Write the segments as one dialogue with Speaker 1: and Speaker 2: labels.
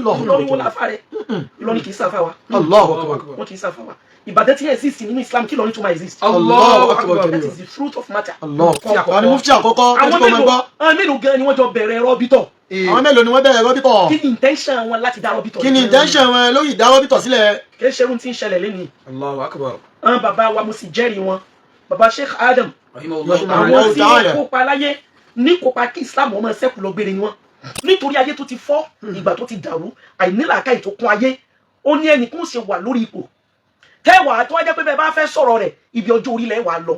Speaker 1: Allahu
Speaker 2: Ìlọrin wo
Speaker 1: Akbar.
Speaker 2: láfa rẹ? Ìlọrin kì í sáfà wa.
Speaker 1: Allahu Akbar.
Speaker 2: Wọn kì í sáfà wa. Ìbàdàn tí exist nínú Islam, kí Ìlọrin tó máa exist.
Speaker 1: Allahu Akbar.
Speaker 2: That is the truth of matter.
Speaker 1: Allah. Àwọn ni mufti àkọ́kọ́.
Speaker 2: Àwọn
Speaker 1: Ẹni kò máa
Speaker 2: mélòó
Speaker 1: gbọ́.
Speaker 2: Àwọn mélòó gan ni wọ́n jọ bẹ̀rẹ̀ rọ́bìtọ̀?
Speaker 1: Àwọn mélòó ni wọ́n bẹ̀rẹ̀ rọ́bìtọ̀?
Speaker 2: Kí ni intention wọn láti dá rọ́bìtọ̀?
Speaker 1: Kí ni intention wọn lórí ìdá rọ́bìtọ̀ sílẹ̀?
Speaker 2: Kì í ṣe irun tí ń ṣẹlẹ̀ lẹ́nìí.
Speaker 3: Allahu Akbar.
Speaker 2: Àwọn bàbá wa, mo sì jẹ́rìí wọn, bàbá Sheikh Adam,
Speaker 3: Rahimahullah.
Speaker 2: àwọn tí
Speaker 1: Ta'ala.
Speaker 2: wọ́n kópa láyé ní kópa kí Islam ọmọ ṣẹ́kù lọ gbére ni wọ́n, nítorí ayé tó ti fọ́, ìgbà tó ti dàrú, àìnílàákàyè tó kún ayé, ó ní ẹnì kún ṣe wà lórí ipò tẹ́wàá tó wá jẹ́ pé bẹ́ẹ̀ bá fẹ́ sọ̀rọ̀ rẹ̀, ibi ọjọ́ orí lẹ̀ wà lọ.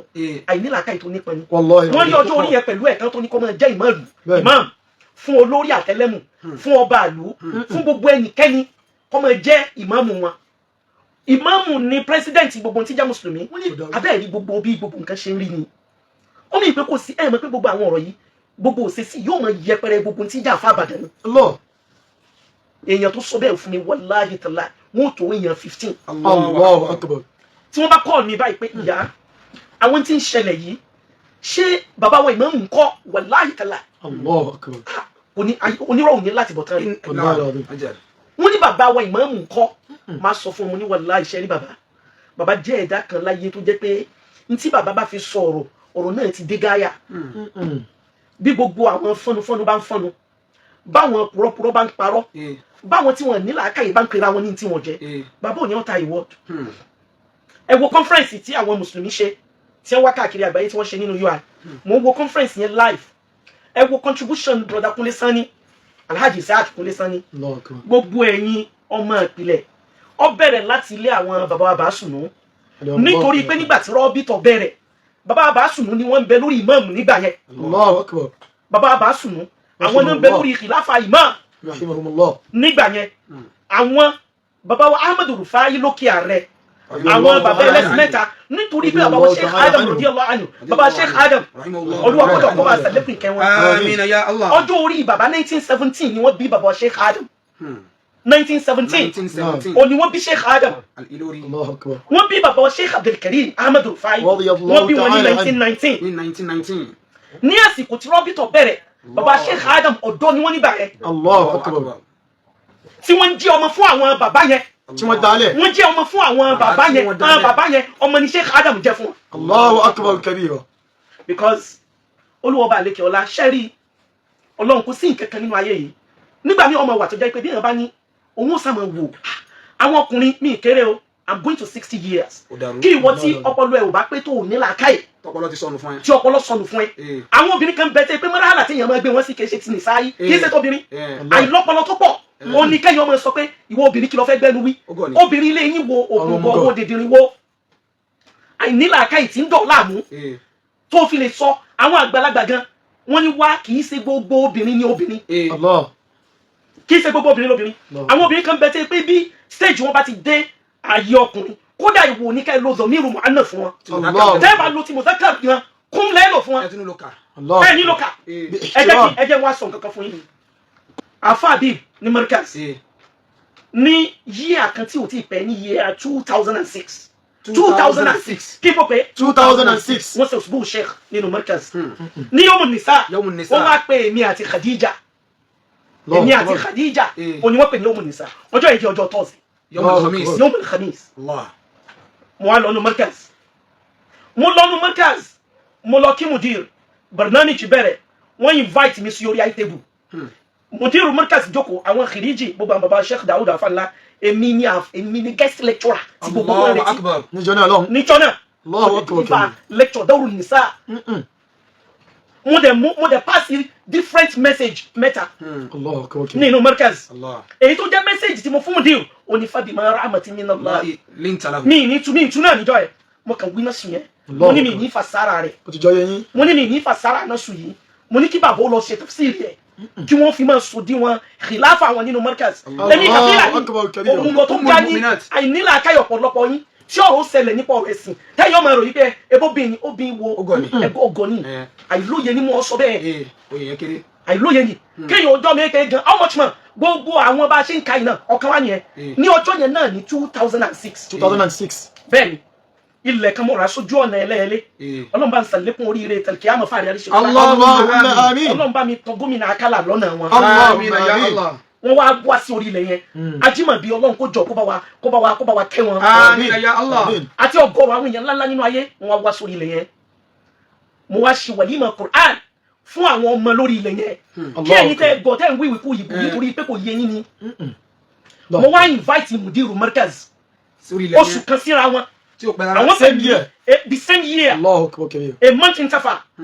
Speaker 2: Àìnílàákàyè tó nípọn ni.
Speaker 1: Wallahi.
Speaker 2: Wọ́n ní ọjọ́ orí yẹn pẹ̀lú ẹ̀kan tó ní kó máa jẹ́ ìmáàlú, imam fún olórí àtẹlẹ́mù, fún ọba àlú, fún gbogbo ẹnikẹ́ni kó máa jẹ́ ìmáàmù wọn. Ìmáàmù ni president gbogbo tí jẹ́ mùsùlùmí. Wọ́n ní abẹ́ẹ̀rí gbogbo bí gbogbo nǹkan ṣe ń rí ni. Ó ní ìpè kò sí ẹ̀ mọ̀ pé gbogbo àwọn ọ̀rọ̀ yìí, gbogbo òṣèṣì yóò máa yẹpẹrẹ gbogbo tí jẹ́ àfa àbàdàn ni.
Speaker 1: Allah.
Speaker 2: Èèyàn tó sọ bẹ́ẹ̀ fún mi, wàláhì tàlá, wọn ò tó èèyàn 15.
Speaker 1: Allahu Akbar.
Speaker 2: Tí wọ́n bá call mi báyìí pé ìyá, àwọn tí ń ṣẹlẹ̀ yìí, ṣé bàbá wa ìmáàmù ń kọ́? Wàláhì tàlá.
Speaker 1: Allahu Akbar.
Speaker 2: Òní onírọ̀ òní láti bọ̀ tán rí.
Speaker 1: Wallahi alazim.
Speaker 3: Ajal.
Speaker 2: Wọ́n ní bàbá wa ìmáàmù ń kọ́, máa sọ fún wọn ní wàláhì, iṣẹ́ rí bàbá, bàbá jẹ́ ẹ̀dá kan láyé tó jẹ́ pé n tí bàbá bá fi sọ ọ̀rọ̀, ọ̀rọ̀ náà ti dé gáyà. Bí gbogbo àwọn fọ́nufọ́nu bá ń fọ́nu, báwọn purọ́purọ́ bá ń parọ́, báwọn tí wọ́n ní làákàyè bá ń pera wọn ní tí wọ́n jẹ́, bàbá ò ní ọ̀tá ìwọ. Ẹ wo conference tí àwọn mùsùlùmí ṣe, tí wọ́n wá káàkiri àgbáyé, tí wọ́n ṣe nínú UI. Mo ń wo conference yẹn live. Ẹ wo contribution brother Kúnlé Sanni, Alhaji Isaac Kúnlé Sanni.
Speaker 1: Allahu Akbar.
Speaker 2: Gbogbo ẹ̀yin ọmọ ìpìlẹ̀, ó bẹ̀rẹ̀ láti ilé àwọn bàbá wa Bàásùnú, nítorí pé nígbà tí rọ́bìtọ̀ bẹ̀rẹ̀, bàbá wa Bàásùnú ni wọ́n ń bẹ lórí ìmáàmù nígbà yẹn.
Speaker 1: Allahu Akbar.
Speaker 2: Bàbá wa Bàásùnú, àwọn náà ń bẹ lórí khilafa ìmáàmù
Speaker 1: Rahimahumullah.
Speaker 2: nígbà yẹn. Àwọn bàbá wa Ahmadu Rufai lókè ààrẹ, àwọn bàbá ẹlẹ́sìn mẹ́ta, nítorí pé bàbá wa Sheikh Adam radiyallahu anhu, bàbá Sheikh Adam, Olúwa kọ́dọ̀ kọ́ bá sàlékún ìkẹ́ wọn.
Speaker 3: Amina ya Allah.
Speaker 2: Ọjọ́ orí bàbá, 1917 ni wọ́n bí bàbá Sheikh Adam, 1917.
Speaker 3: 1917.
Speaker 2: Òní wọ́n bí Sheikh Adam.
Speaker 3: Al-Ilori.
Speaker 1: Allahu Akbar.
Speaker 2: Wọ́n bí bàbá Sheikh Abdulkarim Ahmadu Rufai,
Speaker 1: Radiyallahu
Speaker 2: wọ́n bí wọn ní
Speaker 1: ta'ala anhu.
Speaker 2: 1919.
Speaker 3: Ní 1919.
Speaker 2: Ní àsìkò tí rọ́bìtọ̀ bẹ̀rẹ̀, bàbá Sheikh Adam ọ̀dọ́ ni wọ́n nígbà yẹn,
Speaker 1: Allahu Akbar.
Speaker 2: tí wọ́n ń jí ọmọ fún àwọn bàbá yẹn.
Speaker 1: Tí wọ́n dálẹ̀.
Speaker 2: Wọ́n jẹ́ ọmọ fún àwọn bàbá
Speaker 3: tí
Speaker 2: yẹn.
Speaker 3: wọ́n dálẹ̀.
Speaker 2: Àwọn bàbá yẹn, ọmọ ní Sheikh Adam jẹ́ fún wọn.
Speaker 1: Allahu Akbar kabira.
Speaker 2: Because olúwọba àlekè ọlá ṣẹ́rí Ọlọ́run, kò sí nǹkan kan nínú ayé yìí. Nígbà míì, ọmọ wà tó jẹ́ pé bí èèyàn bá ní òun ó sàmọ̀ wò, àwọn ọkùnrin mi kéré o, I'm going to 60 years.
Speaker 3: Ó dàrú.
Speaker 2: Kí ìwọ tí ọpọlọ ẹ ò bá pé tó ò ní làákàyè,
Speaker 3: Tọpọlọ ti sọnù fún ẹ.
Speaker 2: tí ọpọlọ sọnù fún ẹ. Àwọn obìnrin kan bẹ tẹ pé mọ́ràhálà tí èèyàn máa gbé wọn sí kì í ṣe ti nìsáyí, kì í ṣe tóbìnrin. Àìlọ́pọlọ tó pọ̀ ó ní kẹ́yìn ọmọ sọ pé ìwọ obìnrin, kí ló fẹ́ gbẹ́nu wí?
Speaker 3: Ó gọ̀ ni.
Speaker 2: Obìnrin ilé yín wo
Speaker 1: Ọmọ
Speaker 2: ògùngọ̀
Speaker 1: òmùgọ̀.
Speaker 2: owó dìndìnrín wo, àìnílàákàyè tí ń dọ̀ láàmú tó fi lè sọ. Àwọn àgbàlagbà gan wọ́n ní wá, kì í ṣe gbogbo obìnrin ní obìnrin.
Speaker 1: Allah.
Speaker 2: Kì í ṣe gbogbo obìnrin lóbìnrin.
Speaker 1: No.
Speaker 2: Àwọn obìnrin kan bẹ tẹ́ pé bí stage wọn bá ti dé ààyè ọkùnrin, kódà ìwò ní ká ẹ lo zomiru muhanna fún wọn.
Speaker 1: Allah.
Speaker 2: Tẹ́ ẹ bá lo ti mozakar gan kún lẹ́lò fún wọn.
Speaker 3: Ẹ tún ló kà.
Speaker 1: Allah.
Speaker 2: Ẹ nílò ká ẹ jẹ́ kí ẹ jẹ́ wá sọ nǹkan kan fún yín. Afa Habib ní Markaz ní yíyà kan tí ò tí ì pẹ́, ní yíyà 2006, 2006, kí n bọ̀ pé
Speaker 1: 2006.
Speaker 2: Wọ́n ṣe usbu sheikh nínú Markaz ní yomu nisa.
Speaker 3: Yawmun Nisa.
Speaker 2: Wọ́n wá pé èmi àti Khadija, èmi àti Khadija òní wọ́n pè ní yomu nisa. Ọjọ́ yìí jẹ́ ọjọ́ Thursday.
Speaker 3: Yawmul Khamis.
Speaker 2: Yomu Khamis.
Speaker 3: Allah.
Speaker 2: Mo wá lọ́nu Markaz, mo lọ́nu Markaz, mo lọ kí mudir. Barnamij bẹ̀rẹ̀, wọ́n invite mi sí orí high table. Mudir Markaz jókòó, àwọn khiriji, gbogbo àwọn baba Sheikh Dawud Afanla, èmi ni guest lecturer tí gbogbo wọn
Speaker 3: Allahu
Speaker 2: retí.
Speaker 3: Akbar.
Speaker 1: Níjọ́ náà lọ́hùn.
Speaker 2: Níjọ́ náà.
Speaker 1: Allahu Akbar.
Speaker 2: Nípa lecture Dawru Nisa, mo dẹ̀ pass different message mẹ́ta
Speaker 1: Allahu Akbar.
Speaker 2: nínú Markaz.
Speaker 3: Allah.
Speaker 2: Èyí tó jẹ́ message tí mo fún mudir òní, fabima rahmatin minallah.
Speaker 3: Linta lahu.
Speaker 2: Mi ní tu mi tu náà níjọ́ yẹn, mo kàn wí náà sùn yẹn, mo ní mi ní fasara rẹ̀.
Speaker 1: Ó ti jọ yẹ yín.
Speaker 2: Mo ní mi ní fasara náà sùn yìí. Mo ní kí bàbá ó lọ ṣe tafsiri ẹ̀, kí wọ́n fi máa sòdiwọ̀n khilafa wọn nínú Markaz. Èmi kàfílà
Speaker 1: Allahu Akbar
Speaker 2: ní
Speaker 1: kabira.
Speaker 2: òun lọ tó
Speaker 3: Ummul
Speaker 2: ga ní
Speaker 3: mu'minat.
Speaker 2: àìnílàákàyọ̀ ọ̀pọ̀lọpọ̀ yín tí ọ̀rọ̀ ṣẹlẹ̀ nípa ọ̀rọ̀ ẹ̀sìn, tẹ́yìn ọmọ rò yí pé ebóbìnrin obìnrin wo.
Speaker 3: Ó gọ̀ ni.
Speaker 2: Ẹgbẹ́ ọgọ́ ni. Àìlóye ni mo sọ bẹ́ẹ̀.
Speaker 3: Oyè yẹn kéré.
Speaker 2: Àìlóye ni kéèyàn ọjọ́ mẹ́kẹ́ gan. How much man gbogbo àwọn bá a ṣe ń ka iná ọ̀kan wá nìyẹn ní ọjọ́ yẹn náà ní 2006.
Speaker 1: 2006.
Speaker 2: Bẹ́ẹ̀ni, ilẹ̀ kan mọ̀ra sójú ọ̀nà ẹlẹ́ẹ̀lẹ́. Ọlọ́run bá ń sàlékún oríire tẹ̀lẹ́kẹ́ fàrí àríṣe.
Speaker 3: Allahumma
Speaker 1: Allahumma amin.
Speaker 2: Ọlọ́run bá mi tọ́ gómìnà Akálà lọ́nà wọn.
Speaker 1: Allahumma
Speaker 3: Amina ya
Speaker 1: amin.
Speaker 3: Allah.
Speaker 2: Wọ́n wá wá sí orí ilẹ̀ yẹn. Ajímọ̀bí, Ọlọ́run kó jọ kó bá wa kó bá wa kó bá wa kẹ́ wọn.
Speaker 3: Àmín ya Allah.
Speaker 1: Àmín.
Speaker 2: Àti ọ̀gọ̀rọ̀ àwọn èèyàn ńláńlá nínú ayé, wọ́n wá wá sórí ilẹ̀ yẹn. Mo wá ṣe wàlímọ̀ Quran fún àwọn ọmọ lórí ilẹ̀ yẹn. Kí ẹ̀yin tẹ́ gọ̀, tẹ́ ń wíwì kú yìí, nítorí pé kò yé yín ni. Mo wá invite mudiru markaz
Speaker 3: Sórí ilẹ̀
Speaker 2: oṣù
Speaker 3: yẹn
Speaker 2: kan síra wọn.
Speaker 3: Tí ó pẹ́ rárá.
Speaker 2: Àwọn
Speaker 1: Same year.
Speaker 2: The same year,
Speaker 1: Allahu akbar kabir.
Speaker 2: a month interval.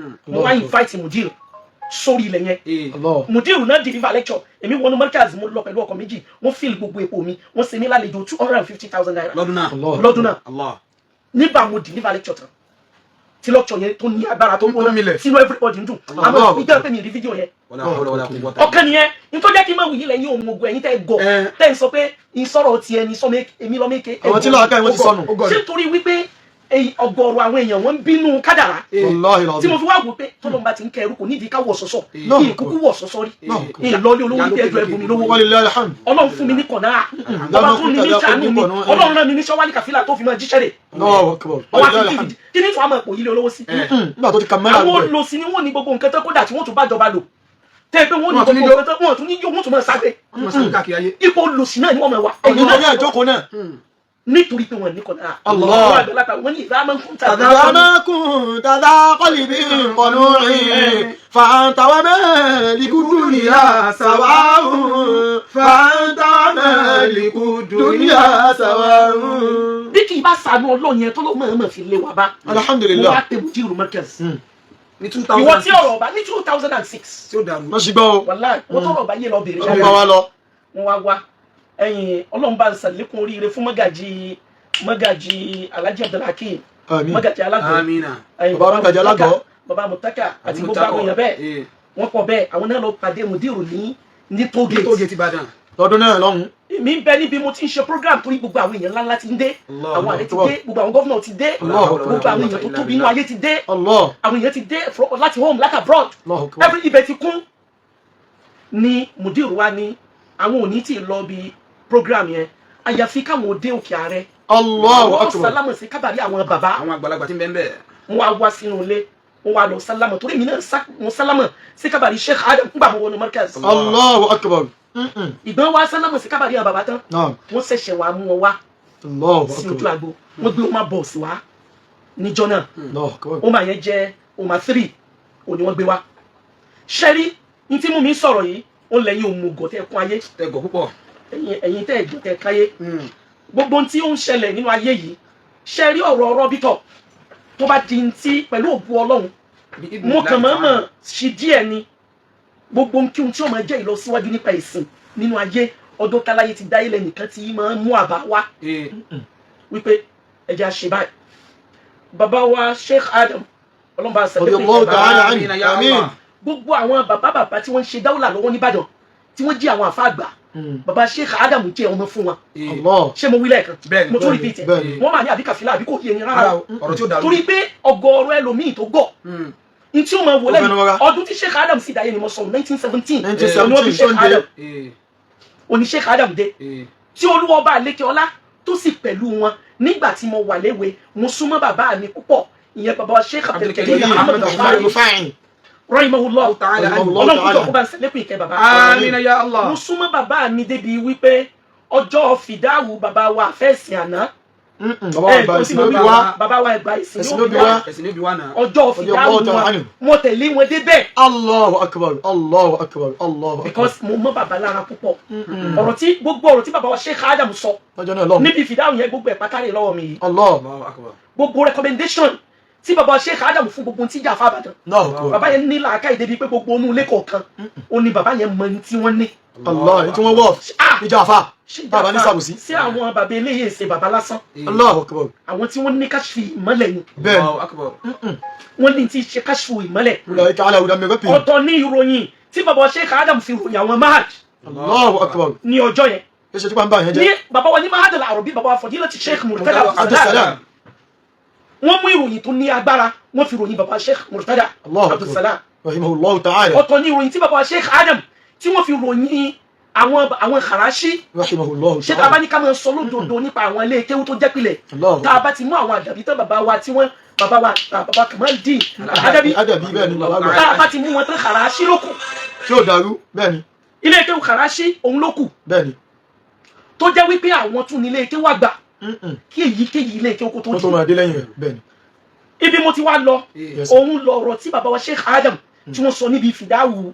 Speaker 2: Mo wá
Speaker 1: Allah.
Speaker 2: invite mudiru sórí ilẹ̀ yẹn.
Speaker 1: Allah.
Speaker 2: Mudiru náà deliver lecture. Èmi wọnú markaz, mo lọ pẹ̀lú ọkọ̀ méjì. Wọ́n fill gbogbo epo mi, wọ́n ṣe mí lálejò 250,000 naira.
Speaker 3: Lọ́dún náà.
Speaker 1: Allah.
Speaker 2: Lọ́dún náà.
Speaker 3: Allah.
Speaker 2: Nígbà mo deliver lecture tán, tí lecture yẹn tó ní agbára, tó
Speaker 3: Tó milẹ̀.
Speaker 2: sínú everybody ń dùn. Àmọ́ ìjọba pé mi rí fídíò yẹn.
Speaker 3: Wala hawla wala quwwata.
Speaker 2: Ọ̀kan nìyẹn. Nítorí jẹ́ kí n máa wù yín lẹ́yìn òun ogun, ẹ̀yin tẹ́ gọ̀, tẹ́ ń sọ pé ìsọ̀rọ̀ tiẹ̀ ni sọ́mọ èmi lọ́mọ èké.
Speaker 1: Àwọn tí làákàyè wọn ti sọnù.
Speaker 3: Ó gọ̀
Speaker 2: Ṣé nítorí wípé èyí ọ̀gọ̀rọ̀ àwọn èèyàn wọ́n ń bínú kádàrá,
Speaker 1: Wallahi
Speaker 2: tí mo
Speaker 1: alazim.
Speaker 2: fi wá wò pé tọ́lọ́mùbá ti ń kẹ́ ẹrú, kò nídìí ká wọ̀ sọ́sọ́.
Speaker 1: No.
Speaker 2: Kí n kúkú wọ̀ sọ́sọ́ rí ìlọlé olówó ní ẹjọ́ ẹ̀bùn mi lówó.
Speaker 1: Walillahi alhamd.
Speaker 2: Ọlọ́run fún mi ní kọ̀nà, ọba fún mi ní sànú mi. Ọlọ́run rán mi ní sọ́wálì kàfílà tó fi máa jíṣẹ́ rẹ̀.
Speaker 1: Allahu akbar.
Speaker 2: Ọwọ́
Speaker 1: Walillahi
Speaker 2: àfi
Speaker 1: alhamd.
Speaker 2: kí ní tó àmọ́ ìpò yìí lé olówó sí.
Speaker 1: Nígbà tó ti ka mẹ́rin
Speaker 2: Àwọn
Speaker 1: àgbẹ̀.
Speaker 2: olùsí ni wọ́n ní gbogbo nǹkan tán, kódà tí wọ́n tún bá jọba lò tẹ́ pé wọ́n ní
Speaker 3: Wọ́n tún
Speaker 2: gbogbo
Speaker 3: ní yó.
Speaker 2: nǹkan tán, wọ́n tún ní yó, wọ́n tún máa sáré.
Speaker 3: Wọ́n máa sáré káàkiri ayé.
Speaker 2: Ipò olùsí náà ni wọ́n máa wà.
Speaker 1: Ẹ̀yin lórí àjókòó náà.
Speaker 2: Nítorí pé wọ́n ní kọ̀nà.
Speaker 1: Allah.
Speaker 2: Àwọn àgbàlagbà wọ́n ní ìlà máa ń kún tàbí.
Speaker 1: إذا ما كنت ذا قلب قنوع فأنت ومالك الدنيا سواء، فأنت ومالك الدنيا سواء.
Speaker 2: Bí kì í bá sànú Ọlọ́run yẹn tó ló mọ̀ọ́mọ̀ fi lé wa bá.
Speaker 1: Alhamdulillah.
Speaker 2: Mo wá pe mudiru markaz.
Speaker 3: Ní 2006.
Speaker 2: Ìwọ tí ọ̀rọ̀ ọba ní 2006.
Speaker 3: Tí ó dàrú.
Speaker 1: Wọ́n sì gbọ́ o.
Speaker 2: Wàláì, wọ́n tọrọ ọba yé lọ bèrè.
Speaker 1: Wọ́n bá wa lọ.
Speaker 2: Wọ́n wá wá ẹ̀yìn. Ọlọ́run bá ń sàlékún oríire fún mọ́gàjì Alhaji Abdulhakeem.
Speaker 1: Àmín.
Speaker 2: Mọ́gàjì Alágọ̀.
Speaker 3: Amina.
Speaker 2: Ẹ̀yìn
Speaker 1: Bàbá Mọ́gàjì Alágọ̀.
Speaker 2: Bàbá Mutaka àti gbogbo àwọn èèyàn bẹ́ẹ̀, wọ́n pọ̀ bẹ́ẹ̀. Àwọn náà lọ pàdé mudiru ní
Speaker 3: Tóge
Speaker 2: tógate.
Speaker 3: ti Ìbàdàn.
Speaker 1: Lọ́dún náà lọ́hùn.
Speaker 2: Mi ń bẹ níbi mo ti ń ṣe program, torí gbogbo àwọn èèyàn ńláńlá ti ń dé.
Speaker 3: Allah.
Speaker 2: Àwọn ààrẹ ti dé, gbogbo àwọn governor ti dé,
Speaker 1: Allah.
Speaker 2: gbogbo àwọn èèyàn tó tóbi inú ayé ti dé.
Speaker 1: Allah.
Speaker 2: Àwọn èèyàn ti dé láti home, láti abroad.
Speaker 1: Allahu Akbar.
Speaker 2: Every ibẹ̀ ti kún. Ni mudiru wa ní àwọn ò ní tí ì lọ bí program yẹn, àyàfi káwọn dé òkè ààrẹ.
Speaker 1: Allahu
Speaker 2: Wọ́n
Speaker 1: akbar.
Speaker 2: sálámù sí kábàárì àwọn bàbá.
Speaker 3: Àwọn àgbàlagbà tí ń bẹ ń bẹ̀.
Speaker 2: Wọ́n wá wá sínú ilé, wọ́n wá lọ sálámù, torí èmi náà mo sálámù sí kábàárì Sheikh Adam ńgbà mo wọnú markaz.
Speaker 1: Allahu akbar.
Speaker 2: Ìgbọ́n wá sálámù sí kábàárì àwọn bàbá tán,
Speaker 1: Naam.
Speaker 2: wọ́n ṣẹ̀ṣẹ̀ wá mú wọn wá
Speaker 1: Allahu
Speaker 2: sí ojú
Speaker 1: akbar.
Speaker 2: agbo. Wọ́n gbé ọmọ bọ́ọ̀sì wá níjọ́ náà.
Speaker 1: Allahu akbar.
Speaker 2: Ọmọ yẹn jẹ́ ọmọ 3 òní wọ́n gbé wá. Ṣẹ́rí ní tí mú mi sọ̀rọ̀ yìí, ó lẹ́yìn òmùgọ̀ tẹ́ kún ayé.
Speaker 3: Tẹ gọ̀ púpọ̀.
Speaker 2: Ẹ̀yin tẹ́ ẹ̀gbọ́n tẹ́ káyé, gbogbo ohun tí ó ń ṣẹlẹ̀ nínú ayé yìí, ṣẹ́rí ọ̀rọ̀ ọ̀rọ̀ bítọ̀ tó bá di ti pẹ̀lú òbu Ọlọ́run, mo kàn máa mọ̀ ṣì díẹ̀ ni. Gbogbo ohun kí ohun tí ó máa jẹ́ ìlọsíwájú nípa ìsìn nínú ayé, ọdún táláyé ti dáyé lẹ́nìkan tí máa ń mú àbá wá wípé ẹja ṣe báyìí. Bàbá wa Sheikh Adam, ọlọ́mọba
Speaker 1: Radiyallahu ta'ala anhu.
Speaker 3: Amina ya
Speaker 1: Amin.
Speaker 3: Allah.
Speaker 2: Gbogbo àwọn bàbá bàbá tí wọ́n ń ṣe dáwùlà lọ́wọ́ nìbàdàn, tí wọ́n jí àwọn àfa àgbà, bàbá Sheikh Adam jẹ́ ọmọ fún wọn.
Speaker 1: Allah.
Speaker 2: Ṣé mo wí lẹ́ẹ̀kan?
Speaker 3: Bẹ́ẹ̀ni.
Speaker 2: Mo tún repeat ẹ̀.
Speaker 1: Bẹ́ẹ̀ni.
Speaker 2: Wọ́n máa ní àbí kàfílà àbí kò yé ni rárá
Speaker 3: Rárá
Speaker 2: o.
Speaker 3: o, ọ̀rọ̀ tí ó dàrú.
Speaker 2: Torí pé ọ̀gọ̀ọ̀rọ̀ ẹlòmíì tó gọ̀ n tí ó máa wò
Speaker 1: Ó
Speaker 2: lẹ́yìn
Speaker 1: fẹnu mọ́ra.
Speaker 2: ọdún tí Sheikh Adam sì dáyé ni mo sọ, 1917.
Speaker 1: 1917.
Speaker 2: Ni wọ́n bí Sheikh
Speaker 1: tó ń dé.
Speaker 2: Adam, òní Sheikh Adam dé, tí Olúwọba àlékè ọlá tó sì pẹ̀lú wọn. Nígbà tí mo wà léwe, mo súnmọ́ bàbá mi púpọ̀, ìyẹn bàbá wa Sheikh Abdulkarim
Speaker 3: Abdulkarim
Speaker 2: Ahmed
Speaker 3: Ahmed
Speaker 2: Rufai
Speaker 1: Rufai.
Speaker 2: rahimahullah.
Speaker 3: Ta'ala anhu.
Speaker 2: Ọlọ́run kújọ kó bá ń sẹ́lẹ̀kùn ìkẹ́ bàbá.
Speaker 3: Amina ya Allah.
Speaker 2: Mo súnmọ́ bàbá mi débi wípé ọjọ́ fìdáwù bàbá wa àfẹ́sìn àná,
Speaker 1: Bàbá wa
Speaker 2: ẹ
Speaker 1: gba
Speaker 2: tó
Speaker 1: ìsìn
Speaker 2: sì mọ̀
Speaker 1: lóbi
Speaker 2: wípé
Speaker 1: wá.
Speaker 2: bàbá wa ẹgbà ìsìn
Speaker 1: Ẹ̀sìn
Speaker 2: ló
Speaker 1: ló
Speaker 2: bí
Speaker 1: bí
Speaker 2: wá.
Speaker 1: wá.
Speaker 3: Ẹ̀sìn níbi wá náà.
Speaker 2: Ọjọ́ fìdáwù
Speaker 1: Radiyallahu ta'ala
Speaker 2: wọn,
Speaker 1: anhu.
Speaker 2: mo tẹ̀lé wọn débẹ̀.
Speaker 1: Allahu akbar. Allahu akbar. Allahu akbar.
Speaker 2: Because mo mọ̀ bàbá lára púpọ̀. Ọ̀rọ̀ tí gbogbo ọ̀rọ̀ tí bàbá wa Sheikh Adam sọ
Speaker 1: Lọ́jọ́ náà lọ́hùn.
Speaker 2: níbi fìdáwù yẹn, gbogbo ẹ̀ pátárì lọ́wọ́ mi yìí.
Speaker 1: Allah.
Speaker 3: Allahu akbar.
Speaker 2: Gbogbo recommendation tí bàbá wa Sheikh Adam fún gbogbo tí ìjà fábàdàn,
Speaker 1: Allahu akbar.
Speaker 2: bàbá yẹn ní làákàyè débi pé gbogbo inú ilé kọ̀ọ̀kan ó ní bàbá yẹn mọ ní tí wọ́n ní.
Speaker 1: Allah. Ní tí wọ́n wọ̀.
Speaker 2: Ah!
Speaker 1: Níjà àfà.
Speaker 2: Ṣé
Speaker 1: Bàbá ní sàbùsí.
Speaker 2: sí àwọn bàbá eléyìí ṣe bàbá lásán?
Speaker 1: Allahu akbar.
Speaker 2: Àwọn tí wọ́n ní káṣífì ìmọ́lẹ̀ ni.
Speaker 1: Bẹ́ẹ̀ni.
Speaker 3: Allahu akbar.
Speaker 2: Wọ́n ní tí ṣe káṣífù ìmọ́lẹ̀.
Speaker 1: Ulaika ala hudan min rabbihim.
Speaker 2: Ọ̀tọ̀ ní ìròyìn tí bàbá Sheikh Adam fi ròyìn àwọn mahad
Speaker 1: Allahu akbar.
Speaker 2: ní ọjọ́ yẹn.
Speaker 1: Ṣé tí wọ́n bá yẹn
Speaker 2: Ní
Speaker 1: jẹ́?
Speaker 2: bàbá wa ní mahad al-Arabi, bàbá wa Fadilati Sheikh Murtada
Speaker 1: Abdulsalam.
Speaker 2: Wọ́n mú ìròyìn tó ní agbára, wọ́n fi ròyìn bàbá Sheikh Murtada
Speaker 1: Allahu akbar.
Speaker 2: Abdulsalam.
Speaker 1: Rahimahullahu ta'ala.
Speaker 2: Ọ̀tọ̀ ní ìròyìn tí bàbá Sheikh Adam tí wọ́n fi ròyìn àwọn Kharashi.
Speaker 1: Rahimahullahu
Speaker 2: Ṣé tá a bá
Speaker 1: ta'ala.
Speaker 2: ní ká máa sọ lódodo nípa àwọn ilé kéwú tó jẹ́ pilẹ̀,
Speaker 1: Allahu
Speaker 2: tá a bá ti mú àwọn àdàbí tán, bàbá wa tí wọ́n bàbá wa bàbá Kamaldeen Adabi,
Speaker 1: Adabi, bẹ́ẹ̀ ni bàbá
Speaker 2: tá
Speaker 1: àgbà.
Speaker 2: a bá ti mú wọn tán, Kharashi ló kù.
Speaker 1: Tí ò dàrú, bẹ́ẹ̀ ni.
Speaker 2: Ilé kéwú Kàràṣí òun ló kù
Speaker 1: Bẹ́ẹ̀ni.
Speaker 2: tó jẹ́ wípé àwọn tún ní ilé kéwú àgbà kí èyíkéyìí ilé kéwú kó tó
Speaker 1: Kó tó
Speaker 2: di.
Speaker 1: máa dé lẹ́yìn rẹ̀. Bẹ́ẹ̀ni.
Speaker 2: Ibi mo ti wá lọ,
Speaker 1: Yes.
Speaker 2: òun lọ ọ̀rọ̀ tí bàbá wa Sheikh Adam tí wọ́n sọ níbi fìdáwù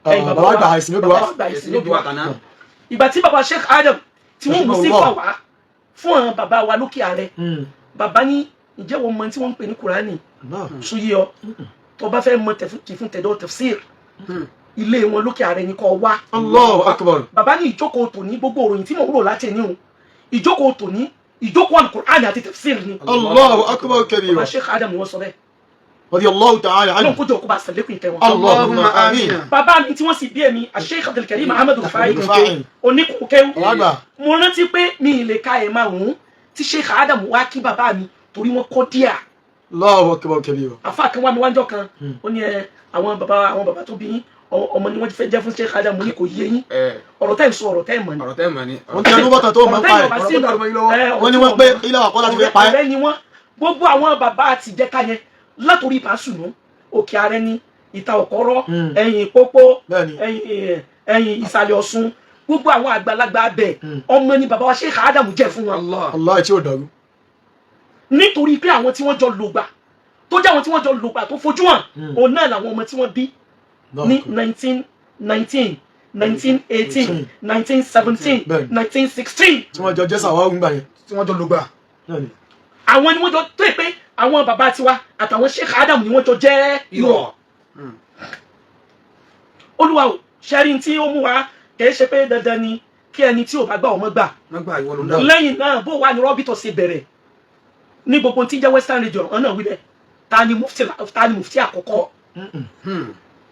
Speaker 1: Ah, bàbá àgbà àìsàn ló bí
Speaker 2: bàbá
Speaker 1: wá.
Speaker 2: àgbà
Speaker 3: Ẹ̀sìn
Speaker 2: ìsìn
Speaker 3: ló
Speaker 2: ló
Speaker 3: bí
Speaker 2: bí
Speaker 3: wa
Speaker 2: wá.
Speaker 3: tàná.
Speaker 2: Ìgbà tí bàbá Sheikh Adam tí wọ́n mú sí
Speaker 1: Rahimahullah.
Speaker 2: fà wá fún àwọn bàbá wa lókè ààrẹ, bàbá ní, "Ǹjẹ́ wọ́n mọ tí wọ́n ń pè ní Kùránì?"
Speaker 1: Náà.
Speaker 2: Súyé ọ tó bá fẹ́ mọ tìfún tẹ̀dọ̀ tafsir, ilé wọn lókè ààrẹ ni kò wá.
Speaker 1: Allahu akbar.
Speaker 2: Bàbá ní, ìjókòó tòní, gbogbo òròyìn tí mò ń rò láti ẹni o, ìjókòó tòní, ìjókòó Al-Qur'ani àti tafsir ni.
Speaker 1: Allahu akbar kabira.
Speaker 2: Bàbá Sheikh Adam ni wọ́n sọ bẹ́ẹ̀.
Speaker 1: Radiyallahu ta'ala
Speaker 2: Ọlọ́run
Speaker 1: anhu.
Speaker 2: kó jọ kó bá sàlékún ìkẹ́ wọn.
Speaker 1: Allahumma amin.
Speaker 2: Bàbá mi tí wọ́n sì bí èmi, Sheikh Abdulkarim Ahmed Rufai,
Speaker 1: Rufai.
Speaker 2: oníkùnkẹ́wù.
Speaker 1: Bàbá àgbà.
Speaker 2: Mo rántí pé mi ì lè ka ẹ̀ márùn-ún tí Sheikh Adam wá kí bàbá mi torí wọ́n kọ́ díà.
Speaker 1: Allahu akbar kabira.
Speaker 2: Àfa kan wá mi wájọ kan, ó ní ẹ àwọn bàbá tó bí yín, ọmọ ni wọ́n ti fẹ́ jẹ́ fún Sheikh Adam. Mo ní kò yé yín, ọ̀rọ̀ tẹ́ ń sọ, ọ̀rọ̀ tẹ́ ń mọ̀ ni.
Speaker 3: Ọ̀rọ̀ tẹ́ mọ̀ ni.
Speaker 1: Wọ́n ti ẹnu bọ́tà tó mọ̀ ń pa ẹ̀.
Speaker 2: Ọ̀rọ̀ tẹ́
Speaker 3: Ọ̀rọ̀ tó dàrú mọ́ yín lọ́wọ́.
Speaker 1: Wọ́n ní wọ́n pé ilé àkọ́ láti fẹ́ pa ẹ́.
Speaker 2: Ọ̀rẹ́ ni wọ́n. Gbogbo àwọn bàbá àtijẹ́ká yẹn, látòrí Pàṣùnú, Òkè Ààrẹ ní ìta Ọ̀kọ́rọ́, ẹ̀yìn Pópó,
Speaker 1: Bẹ́ẹ̀ni.
Speaker 2: ẹ̀yìn Ìsàlẹ̀ Ọ̀ṣun, gbogbo àwọn àgbàlagbà abẹ, ọmọ ni bàbá wa Sheikh Adam jẹ́ fún wọn.
Speaker 3: Allah.
Speaker 1: Allah tí ò dàrú.
Speaker 2: Nítorí pé àwọn tí wọ́n jọ lògbà, tó jẹ́ àwọn tí wọ́n jọ lògbà tó fojú hàn, òun náà làwọn ọmọ tí wọ́n bí ní 1919, 1918, 1917, 1916.
Speaker 1: Tí wọ́n jọ jẹ́ sàwáwù ńgbà yẹn.
Speaker 3: Tí wọ́n jọ lògbà.
Speaker 1: Bẹ́ẹ̀ni.
Speaker 2: Àwọn ni wọ́n jọ tó yẹ pé àwọn bàbá tiwa àtàwọn Sheikh Adam ni wọ́n jọ jẹ́ irọ́. Olúwa ò ṣẹ́rí tí ó mú wa, kì í ṣe pé dandan ni kí ẹni tí ò bá gbà ọmọ gbà.
Speaker 3: Wọ́n gbà, ìwọ ló ń dà.
Speaker 2: Lẹ́yìn náà, bó wà ní rọ́bìtọ̀ ṣe bẹ̀rẹ̀ ní gbogbo tí ń jẹ́ Western Region ọ̀nà wíbẹ̀, ta ni mufti? Ta ni mufti àkọ́kọ́?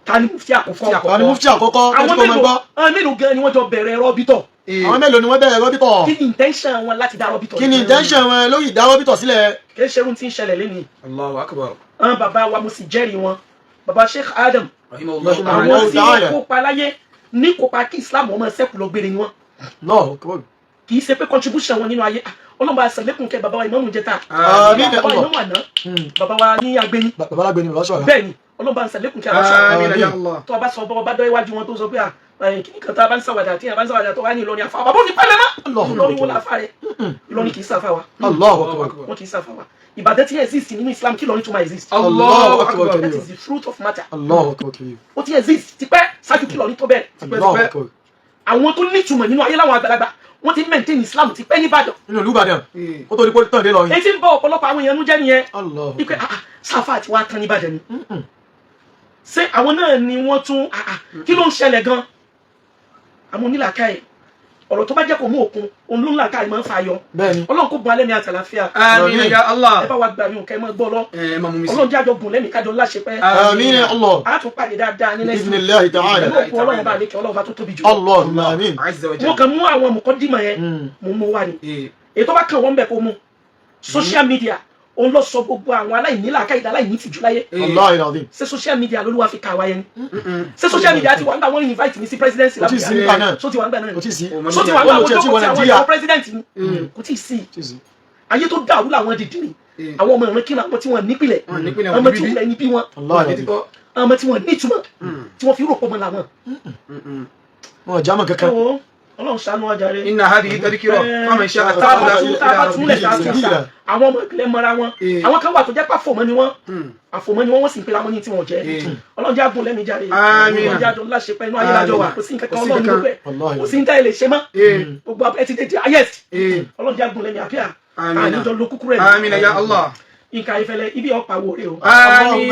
Speaker 2: Ta ni mufti àkọ́kọ́?
Speaker 3: Mufti àkọ́kọ́.
Speaker 1: Ta ni mufti àkọ́kọ́?
Speaker 2: Àwọn
Speaker 1: Tẹ́tí kò mọ̀
Speaker 2: mélòó
Speaker 1: gbọ́.
Speaker 2: Àwọn mélòó gan ni wọ́n jọ bẹ̀rẹ̀ rọ́bìtọ̀?
Speaker 1: Àwọn mélòó ni wọ́n bẹ̀rẹ̀ rọ́bìtọ̀?
Speaker 2: Kí ni intention wọn láti dá rọ́bìtọ̀?
Speaker 1: Kí ni intention wọn lórí ìdá rọ́bìtọ̀ sílẹ̀?
Speaker 2: Kì í ṣe irun tí ń ṣẹlẹ̀ lẹ́nìí.
Speaker 3: Allahu akbar.
Speaker 2: Àwọn bàbá wa, mo sì jẹ́rìí wọn, bàbá Sheikh Adam,
Speaker 3: Rahimahullah.
Speaker 2: àwọn tí
Speaker 1: Ta'ala.
Speaker 2: wọ́n kópa láyé ní kópa kí Islam ọmọ ṣẹ́kù lọ gbére ni wọ́n.
Speaker 1: Allahu akbar.
Speaker 2: Kì í ṣe pé contribution wọn nínú ayé. Ah, Ọlọ́run bá ṣàlékún kẹ́ bàbá wa ìmáàmù jẹta,
Speaker 1: Àmín.
Speaker 2: bàbá
Speaker 1: Allah.
Speaker 2: ìmáàmù àná, bàbá wa ní agbẹ́yìn.
Speaker 1: Bàbá alágbèéní, bàbá sọ̀rọ̀.
Speaker 2: Bẹ́ẹ̀ ni, Ọlọ́run bá ṣàlékún kẹ́ àwọn sọ̀rọ̀.
Speaker 3: Àmín ya Allah.
Speaker 2: Tó o bá sọ bọ́ bá dọ́ iwájú wọn tó sọ pé à kí kan tá a bá ń sàwádà tí a bá ń sàwádà tó wá ní Ìlọrin àfa bàbá òní pẹ́lẹ́ mọ́.
Speaker 1: Allahu
Speaker 2: Ìlọrin wo
Speaker 1: akbar.
Speaker 2: la fa rẹ̀? Ìlọrin kì í sàfà wa.
Speaker 1: Allahu akbar.
Speaker 2: Wọn kì í sàfà wa. Ìbàdàn tí exist nínú Islam, kí Ìlọrin tó máa exist.
Speaker 1: Allahu akbar
Speaker 2: That
Speaker 1: kabira.
Speaker 2: is the truth of matter.
Speaker 1: Allahu akbar kabira.
Speaker 2: Ó ti exist tipẹ́ ṣáájú kí Ìlọrin tó bẹ̀rẹ̀.
Speaker 1: Allahu akbar.
Speaker 2: Àwọn tó nítumọ̀ nínú ayé láwọn àgbàlagbà, wọ́n ti maintain Islam tipẹ́ nìbàdàn.
Speaker 1: Nínú ìlú Ìbàdàn kó tó di pé tàn dé lọrin.
Speaker 2: Èyí tí ń bọ ọ̀pọ̀lọpọ̀ àwọn èèyàn nú jẹ́ nìyẹn
Speaker 1: Allahu
Speaker 2: wípé
Speaker 1: akbar.
Speaker 2: ah, ah, sáfà àti wàá tán nìbàdàn ni ṣé àwọn náà ni wọ́n tún ah, ah, kí ló ń ṣẹlẹ̀ gan? Àwọn onílàákàyè, ọ̀rọ̀ tó bá jẹ́ kó mú òkun òun ló ń làákàyè máa ń fa yọ.
Speaker 1: Bẹ́ẹ̀ni.
Speaker 2: Ọlọ́run kó bun alẹ́ mi àtàlàfíà.
Speaker 3: Àmín ya Allah.
Speaker 2: Ẹ bá wa gbà yín kẹ́ ẹ máa gbọ́ lọ.
Speaker 3: Ẹ máa mú mi sí.
Speaker 2: Ọlọ́run jẹ́ àjọ gùn lẹ́mìí kájọ láṣepẹ́.
Speaker 1: Àmín ya Allah.
Speaker 2: A tún pàdé dáadáa ní next week.
Speaker 1: Bi'idhnillahi ta'ala.
Speaker 2: Pẹ̀lú òkú Ọlọ́run bá lékè Ọlọ́run bá tó tóbi jù.
Speaker 1: Allahumma àmín.
Speaker 3: Azza wa
Speaker 2: Mo
Speaker 3: jalla.
Speaker 2: kàn mú àwọn mùkọ́dìmọ̀ yẹn, mo mú wá ni. Èyí tó bá kàn wọ́n bẹ̀ kó mú social media, òun lọ sọ gbogbo àwọn aláìní làákàyè, aláìní tìjú láyé.
Speaker 1: Wallahi alazim.
Speaker 2: Ṣé social media lolúwa fi kà wá yẹn ni? Ṣé social media ti wà nígbà wọ́n invite mi sí presidency?
Speaker 1: Kò tí ì sí nígbà náà.
Speaker 2: So ti wà nígbà náà?
Speaker 1: Kò tí ì sí.
Speaker 2: So ti wà nígbà
Speaker 1: Wọ́n
Speaker 2: wọ́n
Speaker 1: ò tiẹ̀ tí
Speaker 2: jókòó
Speaker 1: wọ
Speaker 2: tí àwọn
Speaker 1: Nàìjíríà.
Speaker 2: ìyàwó president ni? Kò tí ì sí.
Speaker 1: Kò tí ì sí.
Speaker 2: Ayé tó dàrú làwọn dìdì ni àwọn ọmọ ìran kíran, àwọn tí wọ́n nípìlẹ̀,
Speaker 3: Wọ́n nípìlẹ̀, wọ́n
Speaker 2: ọmọ tí
Speaker 3: níbí.
Speaker 2: wọ́n lẹ́ni bí wọn,
Speaker 1: Wallahi alazim.
Speaker 2: ọmọ tí wọ́n nítumọ̀ tí wọ́n fi rò pọ̀ mọ́ làwọn.
Speaker 1: Wọn ò jámọ́
Speaker 2: Ẹ
Speaker 1: kankan.
Speaker 2: wo, Ọlọ́run ṣàánú ọjà rẹ.
Speaker 3: Inna hadhihi tadhkira faman sha'a
Speaker 2: tá a bá
Speaker 3: ittakhadha
Speaker 2: tún tá a bá tún lẹ̀ tá a tún sá, àwọn ọmọ ìpìlẹ̀ mọ́ra wọn. Àwọn kan wà tó jẹ́ pé àfòmọ́ ni wọ́n, àfòmọ́ ni wọ́n, wọ́n sì ń pera wọn ní tí wọ́n jẹ́. Ọlọ́run jẹ́ àgùn lẹ́mìí jáde.
Speaker 3: Àmín.
Speaker 2: Ọlọ́run jẹ́ àjọ ńlá ṣe pẹ́ inú ayé lájọ wà, kò sí nǹkan kan.
Speaker 3: Kò sí
Speaker 2: Ọlọ́run
Speaker 3: nǹkan.
Speaker 2: ló bẹ̀,
Speaker 1: Wallahi.
Speaker 2: kò sí ní táyé lè ṣe mọ́. Gbogbo ẹ ti dé di highest. Ọlọ́run jẹ́ àgùn lẹ́mìí àpíà.
Speaker 3: Àmín.
Speaker 2: Àníjọ lo kúkúrẹ́.
Speaker 3: Àmín ya Allah.
Speaker 2: Nǹkan ayífẹ́lẹ́ ibi ọ̀pá wo rè o.
Speaker 3: Àmín.